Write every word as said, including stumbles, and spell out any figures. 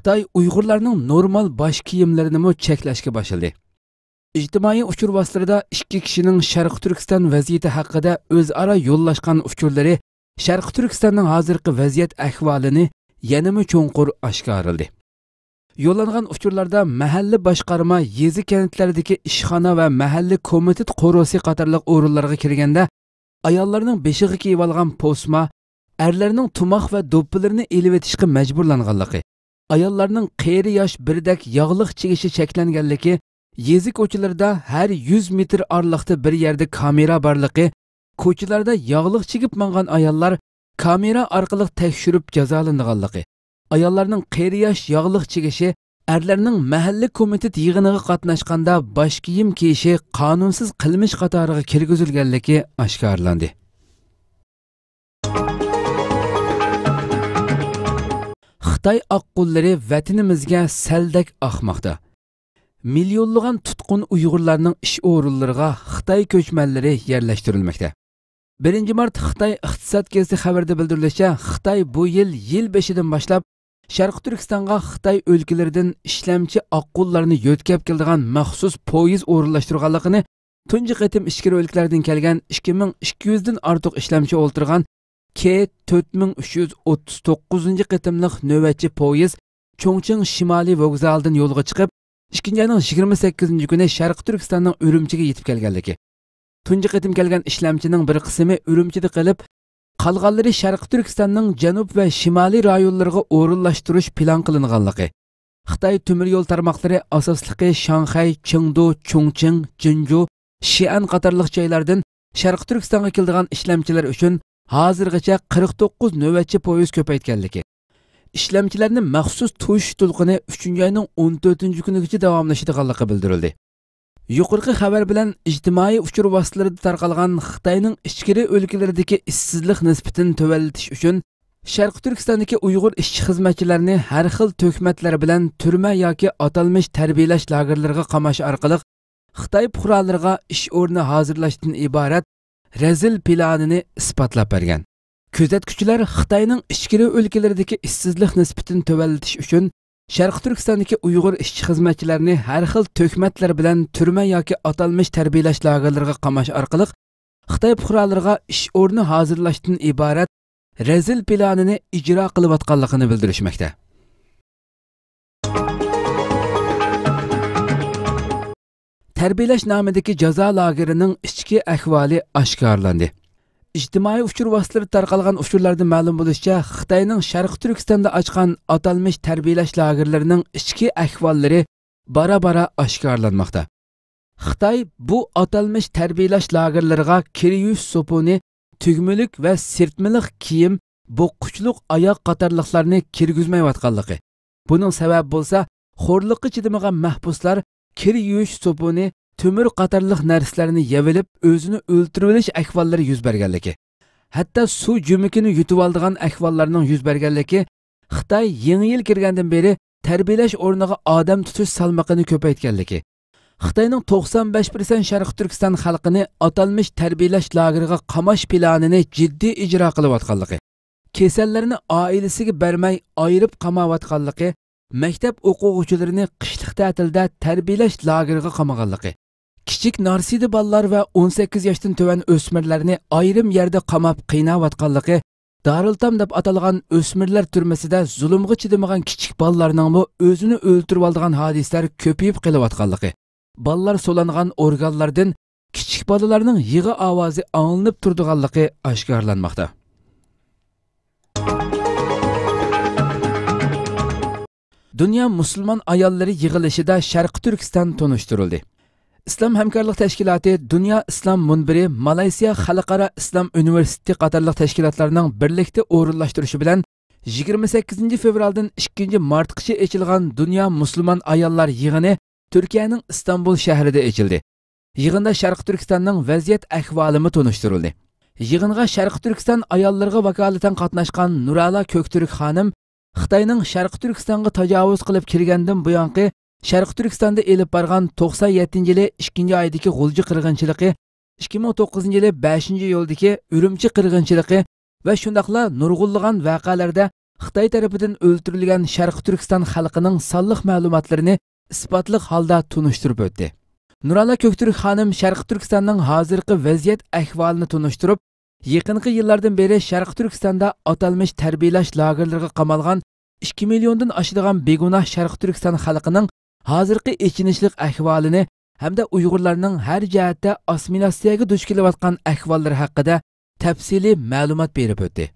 خىتاي ئۇيغۇرلارنىڭ نورمال باش كىيىملىرىنىمۇ چەكلەشكە باشلىدى. ئىجتىمائىي ئۇچۇر ۋاسىتىلىرىدا ئىككى كىشىنىڭ شەرقىي تۈركىستان ۋەزىيىتى ھەققىدە ئۆزئارا يوللاشقان ئۇچۇرلىرى شەرقىي تۈركىستاننىڭ ھازىرقى ۋەزىيەت ئەھۋالىنى يەنىمۇ چوڭقۇر ئاشكارىلىدى. يوللانغان ئۇچۇرلاردا مەھەللە باشقارما، يېزا كەنتلەردىكى ئىشخانا ۋە مەھەللە كومىتېت قورۇسى قاتارلىق ئورۇنلارغا كىرگەندە، ئاياللارنىڭ بېشىغا كىيىۋالغان پوسما، ئەرلەرنىڭ تۇماق ۋە دوپپىلىرىنى ئېلىۋېتىشقا مەجبۇرلانغانلىقى، ئاياللارنىڭ قېرى ياش بىردەك ياغلىق چىگىشى چەكلەنگەنلىكى، يېزا كوچىلىرىدا ھەر يۈز مېتىر ئارىلىقتا بىر يەردە كامېرا بارلىقى، كوچىلاردا ياغلىق چىگىپ ماڭغان ئاياللار كامېرا ئارقىلىق تەكشۈرۈپ جازالىنىدىغانلىقى، ئاياللارنىڭ قېرى ياش ياغلىق چىگىشى، ئەرلەرنىڭ مەھەللە كومىتېت يىغىنىغا قاتناشقاندا باش كىيىم كىيىشى قانۇنسىز قىلمىش قاتارىغا كىرگۈزۈلگەنلىكى ئاشكارىلاندى. خىتاي ئاققۇنلىرى ۋەتىنىمىزگە سەلدەك ئاقماقتا. مىليونلىغان تۇتقۇن ئۇيغۇرلارنىڭ ئىش ئورۇنلىرىغا خىتاي كۆچمەنلىرى يەرلەشتۈرۈلمەكتە. بىرىنچى مارت خىتاي ئىقتىساد گېزىتى خەۋىرىدە بىلدۈرۈلۈشىچە، خىتاي بۇ يىل يىل بېشىدىن باشلاپ شەرقىي تۈركىستانغا خىتاي ئۆلكىلىرىدىن ئىشلەمچى ئاققۇنلارنى يۆتكەپ كېلىدىغان مەخسۇس پويىز ئورۇنلاشتۇرغانلىقىنى، تۇنجى قېتىم ئىچكىرى ئۆلكىلەردىن كەلگەن ئىككى مىڭ ئىككى يۈزدىن ئارتۇق ئىشلەمچى ئولتۇرغان كې تۆت مىڭ ئۈچ يۈز ئوتتۇز توققۇزىنچى قېتىملىق نۆۋەتچى پويىز چۇڭچىڭ شىمالىي ۋوگزالىدىن يولغا چىقىپ، ئىككىنچى ئاينىڭ يىگىرمە سەككىزىنچى كۈنى شەرقىي تۈركىستاننىڭ ئۈرۈمچىگە يېتىپ كەلگەنلىكى، تۇنجى قېتىم كەلگەن ئىشلەمچىنىڭ بىر قىسمى ئۈرۈمچىدە قېلىپ، قالغانلىرى شەرقىي تۈركىستاننىڭ جەنۇب ۋە شىمالىي رايونلىرىغا ئورۇنلاشتۇرۇش پىلان قىلىنغانلىقى، خىتاي تۆمۈر يول تارماقلىرى ئاساسلىقى شاڭخەي، چېڭدۇ، چۇڭچىڭ، جېنجۇ، شىئەن قاتارلىق جايلاردىن شەرقىي تۈركىستانغا كېلىدىغان ئىشلەمچىلەر ئۈچۈن ھازىرغىچە قىرىق توققۇز نۆۋەتچى پويىز كۆپەيتكەنلىكى، ئىشلەمچىلەرنى مەخسۇس توشۇش تولقۇنى ئۈچىنچى ئاينىڭ ئون تۆتىنچى كۈنىگىچە داۋاملىشىدىغانلىقى بىلدۈرۈلدى. يۇقىرىقى خەۋەر بىلەن ئىجتىمائىي ئۇچۇر ۋاسىتىلىرىدا تارقالغان خىتاينىڭ ئىچكىرى ئۆلكىلىرىدىكى ئىشسىزلىق نىسبىتىنى تۆۋەنلىتىش ئۈچۈن، شەرقىي تۈركىستاندىكى ئۇيغۇر ئىشچى-خىزمەتچىلەرنى ھەر خىل تۆھمەتلەر بىلەن تۈرمە ياكى ئاتالمىش تەربىيەلەش لاگېرلىرىغا قاماش ئارقىلىق خىتاي پۇقرالىرىغا ئىش ئورنى ھازىرلاشتىن ئىبارەت رەزىل پىلانىنى ئىسپاتلاپ بەرگەن. كۆزەتكۈچىلەر خىتاينىڭ ئىچكىرى ئۆلكىلىرىدىكى ئىشسىزلىق نىسبىتىنى تۆۋەنلىتىش ئۈچۈن، شەرقىي تۈركىستاندىكى ئۇيغۇر ئىشچى-خىزمەتچىلەرنى ھەر خىل تۆھمەتلەر بىلەن تۈرمە ياكى ئاتالمىش تەربىيەلەش لاگېرلىرىغا قاماش ئارقىلىق خىتاي پۇقرالىرىغا ئىش ئورنى ھازىرلاشتىن ئىبارەت رەزىل پىلانىنى ئىجرا قىلىۋاتقانلىقىنى بىلدۈرۈشمەكتە. تەربىيەلەش نامىدىكى جازا لاگېرىنىڭ ئىچكى ئەھۋالى ئاشكارىلاندى. ئىجتىمائىي ئۇچۇر ۋاسىتىلىرىدا تارقالغان ئۇچۇرلاردا مەلۇم بولۇشىچە، خىتاينىڭ شەرقىي تۈركىستاندا ئاچقان ئاتالمىش تەربىيەلەش لاگېرلىرىنىڭ ئىچكى ئەھۋاللىرى بارا-بارا ئاشكارىلانماقتا. خىتاي بۇ ئاتالمىش تەربىيەلەش لاگېرلىرىغا كىر يۇيۇش سوپۇنى، تۈگمىلىك ۋە سىرتمىلىق كىيىم، بوغقۇچلۇق ئاياغ قاتارلىقلارنى كىرگۈزمەيۋاتقانلىقى، بۇنىڭ سەۋەبى بولسا، خورلۇققا چىدىمىغان مەھبۇسلار كىر يۇيۇش سوپۇنى، تۆمۈر قاتارلىق نەرسىلەرنى يەۋېلىپ، ئۆزىنى ئۆلتۈرۈۋېلىش ئەھۋاللىرى يۈز بەرگەنلىكى، ھەتتا سۇ جۈمىكىنى يۇتۇۋالىدىغان ئەھۋاللارنىڭ يۈز بەرگەنلىكى، خىتاي يېڭى يىل كىرگەندىن بېرى تەربىيەلەش ئورنىغا ئادەم تۇتۇش سالمىقىنى كۆپەيتكەنلىكى، خىتاينىڭ توقسان بەش پىرسەنت شەرقىي تۈركىستان خەلقىنى ئاتالمىش تەربىيەلەش لاگېرىغا قاماش پىلانىنى جىددىي ئىجرا قىلىۋاتقانلىقى، كېسەللەرنى ئائىلىسىگە بەرمەي ئايرىپ قاماۋاتقانلىقى، مەكتەپ ئوقۇغۇچىلىرىنى قىشلىق تەتىلدە تەربىيەلەش لاگېرىغا قامىغانلىقى، كىچىك نارسىدە بالىلار ۋە ئون سەككىز ياشتىن تۆۋەن ئۆسمۈرلەرنى ئايرىم يەردە قاماپ قىيناۋاتقانلىقى، دارىلتام دەپ ئاتالغان ئۆسمۈرلەر تۈرمىسىدە زۇلۇمغا چىدىمىغان كىچىك بالىلارنىڭمۇ ئۆزىنى ئۆلتۈرۈۋالىدىغان ھادىسىلەر كۆپىيىپ قېلىۋاتقانلىقى، بالىلار سولانغان ئورگانلاردىن كىچىك بالىلارنىڭ يىغا ئاۋازى ئاڭلىنىپ تۇرىدىغانلىقى ئاشكارىلانماقتا. دۇنيا مۇسۇلمان ئاياللىرى يىغىلىشىدا شەرقىي تۈركىستان تونۇشتۇرۇلدى. ئىسلام ھەمكارلىق تەشكىلاتى، دۇنيا ئىسلام مۇنبىرى، مالايسىيا خەلقئارا ئىسلام ئۇنىۋېرسىتېتى قاتارلىق تەشكىلاتلارنىڭ بىرلىكتە ئورۇنلاشتۇرۇشى بىلەن يىگىرمە سەككىزىنچى فېۋرالدىن ئىككىنچى مارتقىچە ئېچىلغان دۇنيا مۇسۇلمان ئاياللار يىغىنى تۈركىيەنىڭ ئىستانبۇل شەھىرىدە ئېچىلدى. يىغىندا شەرقىي تۈركىستاننىڭ ۋەزىيەت ئەھۋالىمۇ تونۇشتۇرۇلدى. يىغىنغا شەرقىي تۈركىستان ئاياللىرىغا ۋاكالىتەن قاتناشقان نۇرئالا كۆكتۈرك خانىم خىتاينىڭ شەرقىي تۈركىستانغا تاجاۋۇز قىلىپ كىرگەندىن بۇيانقى شەرقىي تۈركىستاندا ئېلىپ بارغان توقسان يەتتىنچى يىلى ئىككىنچى ئايدىكى غۇلجا قىرغىنچىلىقى، ئىككى مىڭ توققۇزىنچى يىلى بەشىنچى ئىيۇلدىكى ئۈرۈمچى قىرغىنچىلىقى ۋە شۇنداقلا نۇرغۇنلىغان ۋەقەلەردە خىتاي تەرىپىدىن ئۆلتۈرۈلگەن شەرقىي تۈركىستان خەلقىنىڭ سانلىق مەلۇماتلىرىنى ئىسپاتلىق ھالدا تونۇشتۇرۇپ ئۆتتى. نۇراللا كۆكتۈرك خانىم شەرقىي تۈركىستاننىڭ ھازىرقى ۋەزىيەت ئەھۋالىنى تونۇشتۇرۇپ، يېقىنقى يىللاردىن بېرى شەرقىي تۈركىستاندا ئاتالمىش تەربىيەلەش لاگېرلىرىغا قامالغان ئىككى مىليوندىن ئاشىدىغان بىگۇناھ شەرقىي تۈركىستان خەلقىنىڭ ھازىرقى ئېچىنىشلىق ئەھۋالىنى ھەمدە ئۇيغۇرلارنىڭ ھەر جەھەتتە ئاسسىمىلياتسىيەگە دۇچ كېلىۋاتقان ئەھۋاللىرى ھەققىدە تەپسىلىي مەلۇمات بېرىپ ئۆتتى.